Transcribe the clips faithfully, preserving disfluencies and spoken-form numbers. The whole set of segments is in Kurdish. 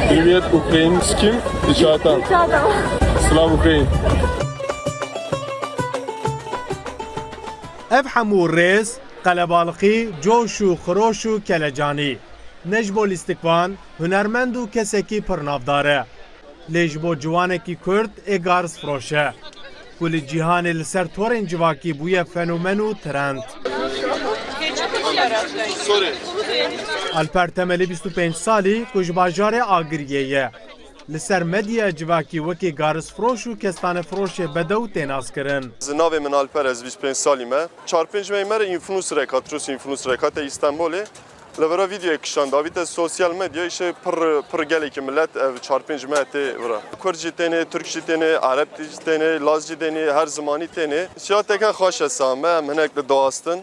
Привет, українським дівчатам. Слава Україні! Ev hemû rêz, qelebalixî, coş û xiroş û kelecanî, ne ji bo lîstikvan, hunermend û kesekî pir navdar e. Lê ji bo ciwanekî Kurd ê garizfiroş e, ku li cîhanê li ser torên civakî bûye fenomen û trend. Alper Temelî bîst û pênc salî ku ji bajarê Agiriyê ye. Li ser medyaya civakî wekî garizfiroş û kestanefiroşê bedew tê naskirin. Navê min Alper, ez bîst û pênc salî me. Çar pênc mehê me re influencerek hat, Rus influencerek hate Îstanbulê. Li vira vîdeoyek kişand, davîte sosyal medya, îşe pir, pir gelekî millet ev çar pênc meh tê vira. Kurd jî tênê, Tirk jî tênê, Ereb jî tênê, Laz jî tênê, her zimanî tênê. Siyateke xweş e sa me, em hinek li doastin.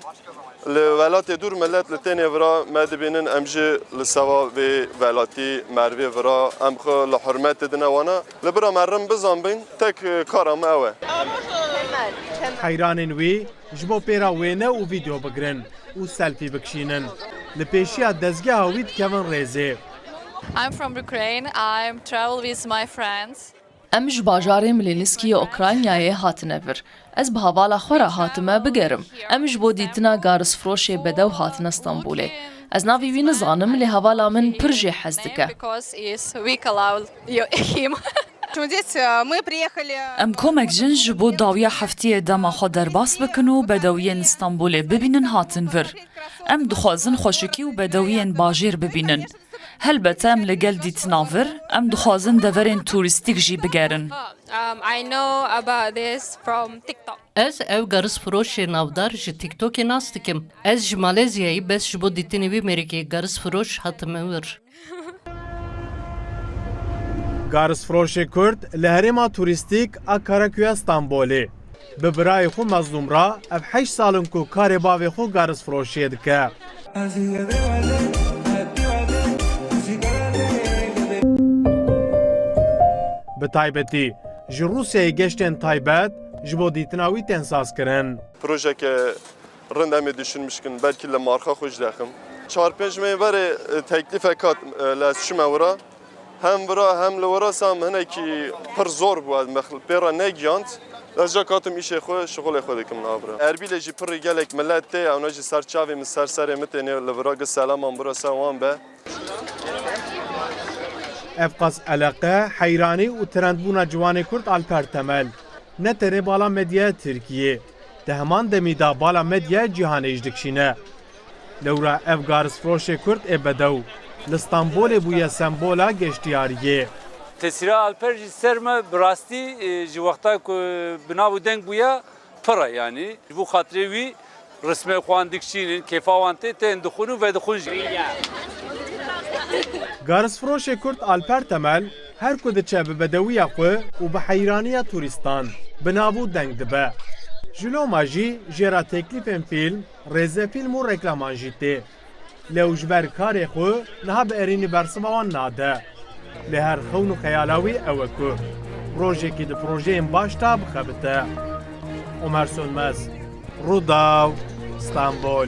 Li welatê dûr millet li tênê vira me dibînin, em jî li seva vê welatî mervê vira, em xwe li hurmet didine wana. Li bira me rin bizanbin, tek kara me ew e. Heyranên wî ji bo pêra wêne û vîdeo bigirin û selfie bikişînin. Li pêşiya dezgeha wî dikevin rêzê. I'm from Ukraine. I travel with my friends. Em ji bajarê Milenîskî yê Ukraynayê hatine vir. Ez bi hevala xwe re hatime bigerim. Em ji bo dîtina garizfiroşê bedew hatine Stenbolê. Ez navê wî nizanim, lê hevala min pir jê hez dike. Because is, we call out you, him. Здесь, э, мы приехали. Em komek jin ji bo dawiya heftiyê dema xwe derbas bikin û bedewiyên Stenbolê bibînin hatin vir. Em dixwazin xweşikî û bedewiyên bajêr bibînin. Helbet em li gel dîtina vir, em dixwazin deverên turîstîk jî bigerin. Um, I know about this from TikTok. Ez ew garizfiroşê navdar ji TikTokê nas dikim. Ez ji Malezyayê, bes ji bo dîtinê wî mêrekê garizfiroş hatime vir. Garizfiroşê Kurd li herêma turîstîk a Karakuya Stenbolê. Bi birayê xwe Mezlûm re ev heşt sal in ku karê bavê xwe garizfiroşiyê dike. Bi taybetî ji Rûsyayê geştên taybet ji bo dîtina wî tên sazkirin. Projeke rind em ê düşünmüş kin, belkî li marxa xwe jî dexim. Çar pênc mehê berê, e, teklîfek hat, e, lê ez çûme wira. Hem vira hem li wira sa em hinekî pir zor bû, ez me xil-, pê re negiyand. Ez ca katim îşê xwe, şixulê xwe dikim niha vira. Erbîlê jî pirî gelek millet tê, ewna jî ser çavê min, ser serê min tênê, li vira gi selaman bira ser wan be. Ev qas eleqe, heyranî û trendbûna ciwanê Kurd Alper Temel ne tenê bala medyaya Tirkiyê, di heman demî de bala medyaya cîhanê jî dikişîne. Lewra ev garizfiroşê Kurd ê bedew li Stenbolê bûye sembola geştiyariyê. Tesîra Alper jî ser me bi rastî, e, ji wexta ku bi nav û deng bûye pir e, yanî ji bo xatirê wî rismê xwe wan dikişînin, kêfa wan tê, tên dixwin û vedixwin jî. Garizfiroşê Kurd Alper Temel her ku diçe bi bedewiya xwe û bi heyraniya turîstan bi nav û deng dibe. Ji loma jî jê re teklîfên fîlm, rêzefîlm û reklaman jî tê. Lê ew ji ber karê xwe niha bi erênî bersiva wan nade. Lê her xewn û xeyala wî ew e ku rojekî di projeyên baş de bixebite. Omer Sönmez, Rûdaw, Stenbol.